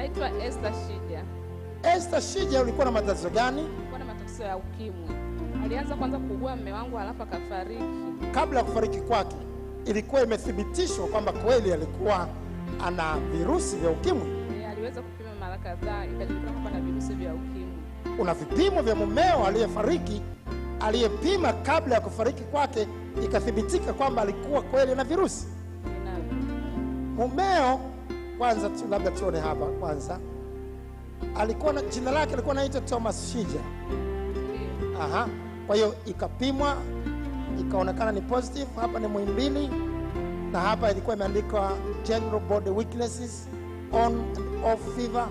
Naitwa Esther Shija. Esther Shija, ulikuwa na matatizo gani? Nilikuwa na matatizo ya ukimwi. Alianza kwanza kuugua mume wangu halafu akafariki. Kabla ya kufariki kwake, ilikuwa imethibitishwa kwamba kweli alikuwa ana virusi vya ukimwi? Aliweza kupima mara kadhaa, ikajulikana kwamba ana virusi vya ukimwi. Una vipimo vya mumeo aliyefariki, aliyepima kabla ya kufariki kwake, ikathibitika kwamba alikuwa kweli na virusi? Mumeo, kwanza tu labda tuone hapa kwanza. Alikuwa na jina lake alikuwa anaitwa Thomas Shija. Aha. Kwa hiyo ikapimwa ikaonekana ni positive. Hapa ni Muhimbili na hapa ilikuwa imeandikwa general body weaknesses, on and off fever,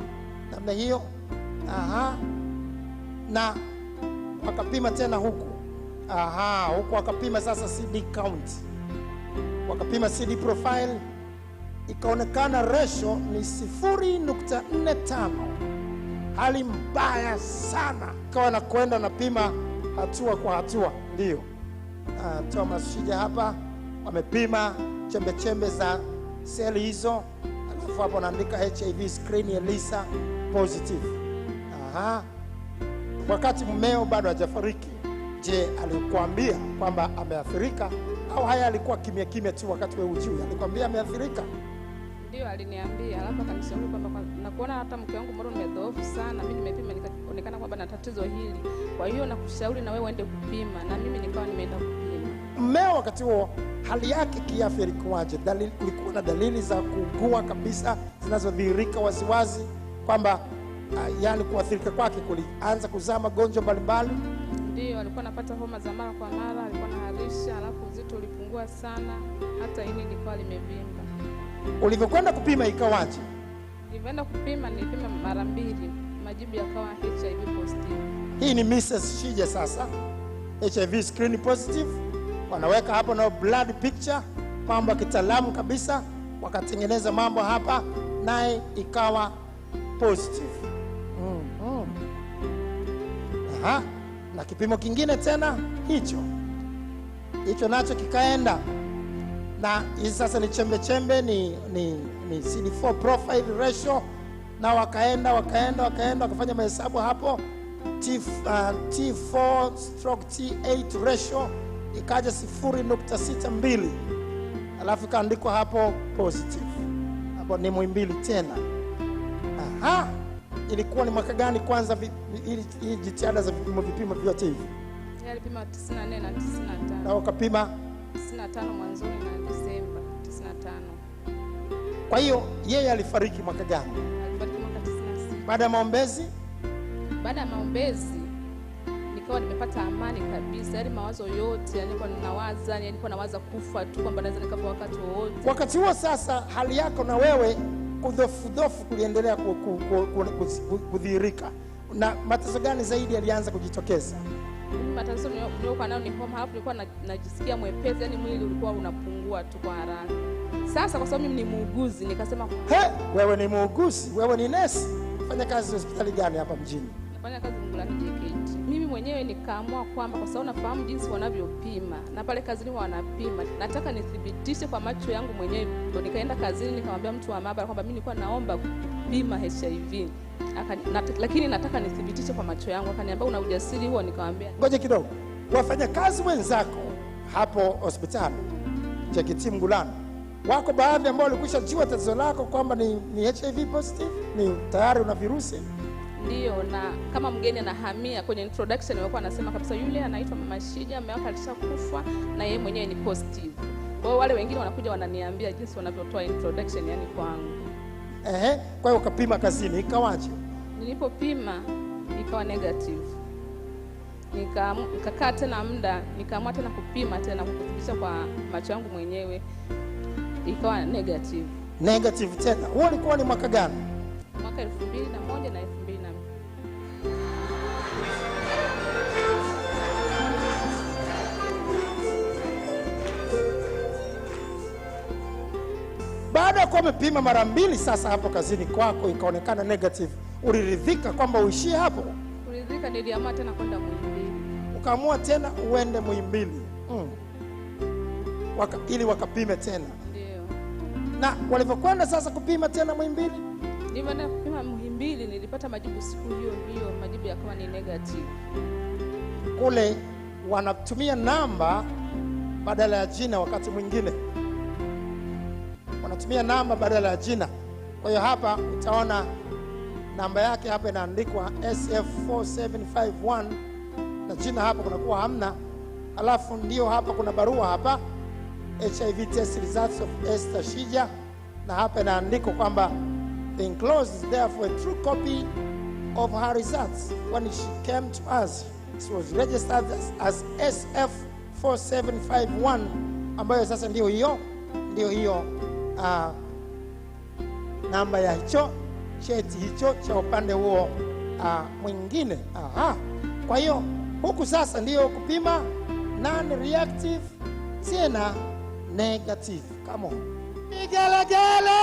namna hiyo. Aha. Na wakapima tena huku. Aha, huku wakapima sasa CD count. Wakapima CD profile, ikaonekana ratio ni 0.45. Hali mbaya sana. Ikawa na kwenda napima hatua kwa hatua, ndio. Thomas Shija hapa wamepima chembe chembe za seli hizo, alafu hapo wanaandika HIV screen ELISA positive. Aha. Wakati mumeo bado hajafariki, je, alikuambia kwamba ameathirika au haya alikuwa kimya kimya tu wakati wewe hujui? Alikwambia ameathirika? Ndio, aliniambia, alafu akanishauri kwamba nakuona hata mke wangu mbona nimedhoofu sana, mimi nimepima nikaonekana kwamba na tatizo hili. Kwa hiyo nakushauri na wewe uende kupima, na mimi nikawa nimeenda kupima. Mmeo wakati huo hali yake kiafya ilikuwaje? Dalili, kulikuwa na dalili za kuugua kabisa zinazodhihirika waziwazi kwamba yani kuathirika kwake kulianza kuzaa magonjwa mbalimbali? Ndio, alikuwa anapata homa za mara kwa mara, alikuwa anaharisha, alafu uzito ulipungua sana, hata ini lilikuwa limevimba. Ulivyokwenda kupima ikawaje? Nilipoenda kupima nilipima mara mbili, majibu yakawa HIV positive. Hii ni Mrs. Shija sasa. HIV screen positive. Wanaweka hapo na blood picture, mambo ya kitaalamu kabisa, wakatengeneza mambo hapa naye ikawa positive. Aha. Na kipimo kingine tena hicho. Hicho nacho kikaenda. Na hizi sasa ni chembe chembe, ni CD4 profile ratio, na wakaenda wakafanya mahesabu hapo T4 stroke T8 ratio ikaja 0.62, alafu ikaandikwa hapo positive. Hapo ni Muhimbili tena. Aha. Ilikuwa ni mwaka gani kwanza hii jitihada za vipimo vyote hivi? Alipima 94 na 95. Na wakapima 95 mwanzoni na Desemba 95. Kwa hiyo yeye alifariki mwaka gani? Alifariki mwaka 96. Baada ya maombezi? Baada ya maombezi nikawa nimepata amani kabisa. Yaani mawazo yote nilikuwa ninawaza, nilikuwa nawaza kufa tu kwamba naweza nikafa wakati wowote. Wakati huo sasa hali yako na wewe kudhofu kuliendelea kudhihirika. Na matatizo gani zaidi yalianza kujitokeza? Matatizo nilikuwa nayo ni homa, halafu nilikuwa najisikia mwepesi, yani mwili ulikuwa unapungua tu kwa haraka. Sasa kwa sababu mimi ni muuguzi nikasema, "He, wewe ni muuguzi, wewe ni nesi. Fanya kazi hospitali gani hapa mjini?" Nafanya kazi Mgulani JKT. Mimi mwenyewe nikaamua kwamba kwa sababu nafahamu jinsi wanavyopima na pale kazini wanapima, nataka nithibitishe kwa macho yangu mwenyewe. Ndio nikaenda kazini nikamwambia mtu wa maabara kwamba mimi nilikuwa naomba kupima HIV. Lakini nataka nithibitishe kwa macho yangu. Akaniambia una ujasiri huo? Nikamwambia ngoja kidogo. Wafanyakazi wenzako hapo hospitali JKT Mgulani wako baadhi ambao walikwisha jua tatizo lako kwamba ni HIV positive, ni tayari una virusi? Ndio, na kama mgeni anahamia kwenye introduction walikuwa wanasema kabisa yule anaitwa Mama Shija, mume wake alishakufa na yeye mwenyewe ni positive. Kwa hiyo wale wengine wanakuja wananiambia jinsi wanavyotoa introduction yani kwangu. Ehe, kwa hiyo ukapima kazini ikawaje? Nilipopima ikawa negative. Nikakaa tena muda, nikaamua tena kupima tena kuthibitisha kwa macho yangu mwenyewe, ikawa negative. Negative tena. Huo ulikuwa ni mwaka gani? Mwaka 2001 na 2002. Baada ya kuwa umepima mara mbili sasa hapo kazini kwako ikaonekana negative, uliridhika kwamba uishie hapo? Kuridhika, niliamua tena kwenda Muhimbili. Ukaamua tena uende Muhimbili. Ili wakapime tena. Ndio. Na walivyokwenda sasa kupima tena Muhimbili, Nilipoenda kupima Muhimbili nilipata majibu siku hiyo hiyo, majibu yakawa ni negative. Kule wanatumia namba badala ya jina, wakati mwingine wanatumia namba badala ya jina. Kwa hiyo hapa utaona namba yake hapa inaandikwa SF4751 na jina hapa kunakuwa hamna. Alafu ndio hapa kuna barua hapa, HIV test results of Esther Shija, na hapa inaandikwa kwamba the enclosed is therefore a true copy of her results when she came to us. She was registered as SF4751, ambayo sasa ndio hiyo namba ya hicho cheti hicho cha upande huo mwingine. Aha. Kwa hiyo huku sasa ndio kupima non reactive tena negative. Come on. Migelegele.